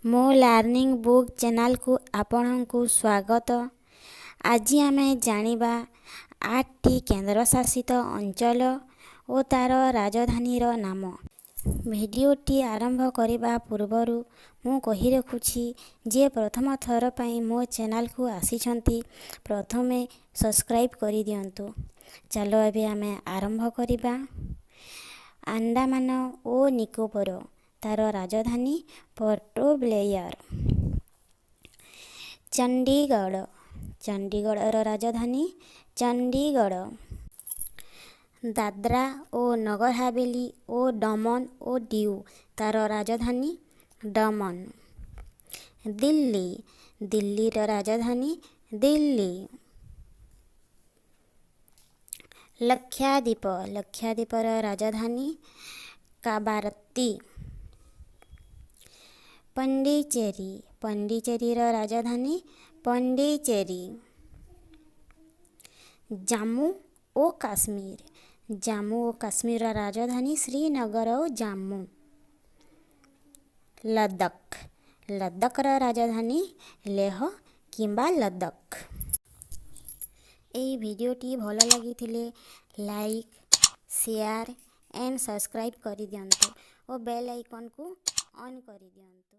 ମୋ learning book ଚ୍ୟାନେଲକୁ ଆପଣଙ୍କୁ ସ୍ୱାଗତ। ଆଜି ଆମେ ଜାଣିବା ଆଠଟି କେନ୍ଦ୍ରଶାସିତ ଅଞ୍ଚଳ ଓ ତା'ର ରାଜଧାନୀର ନାମ। ଭିଡ଼ିଓଟି ଆରମ୍ଭ କରିବା ପୂର୍ବରୁ ମୁଁ କହି ରଖୁଛି, ଯିଏ ପ୍ରଥମ ଥର ପାଇଁ ମୋ ଚ୍ୟାନେଲକୁ ଆସିଛନ୍ତି, ପ୍ରଥମେ ସବସ୍କ୍ରାଇବ୍ କରିଦିଅନ୍ତୁ। ଚାଲ, ଏବେ ଆମେ ଆରମ୍ଭ କରିବା। ଆଣ୍ଡାମାନ ଓ ନିକୋବର, ତା'ର ରାଜଧାନୀ ପୋର୍ଟ ବ୍ଲେୟର। ଚଣ୍ଡିଗଡ଼, ଚଣ୍ଡିଗଡ଼ର ରାଜଧାନୀ ଚଣ୍ଡିଗଡ଼। ଦାଦ୍ରା ଓ ନଗର ହାବେଲି ଓ ଡମନ ଓ ଡିଉ, ତା'ର ରାଜଧାନୀ ଡମନ। ଦିଲ୍ଲୀ, ଦିଲ୍ଲୀର ରାଜଧାନୀ ଦିଲ୍ଲୀ। ଲକ୍ଷାଦ୍ୱୀପ, ଲକ୍ଷାଦ୍ୱୀପର ରାଜଧାନୀ କାବାରତ୍ତି। ପଣ୍ଡିଚେରୀ, ପଣ୍ଡିଚେରୀର ରାଜଧାନୀ ପଣ୍ଡିଚେରୀ। ଜାମ୍ମୁ ଓ କାଶ୍ମୀର, ଜାମ୍ମୁ ଓ କାଶ୍ମୀରର ରାଜଧାନୀ ଶ୍ରୀନଗର ଓ ଜାମ୍ମୁ। ଲଦାଖ, ଲଦାଖର ରାଜଧାନୀ ଲେହ କିମ୍ବା ଲଦାଖ। ଏହି ଭିଡ଼ିଓଟି ଭଲ ଲାଗିଥିଲେ ଲାଇକ୍, ସେୟାର ଆଣ୍ଡ ସବସ୍କ୍ରାଇବ୍ କରିଦିଅନ୍ତୁ ଓ ବେଲ୍ ଆଇକନ୍କୁ ଅନ୍ କରିଦିଅନ୍ତୁ।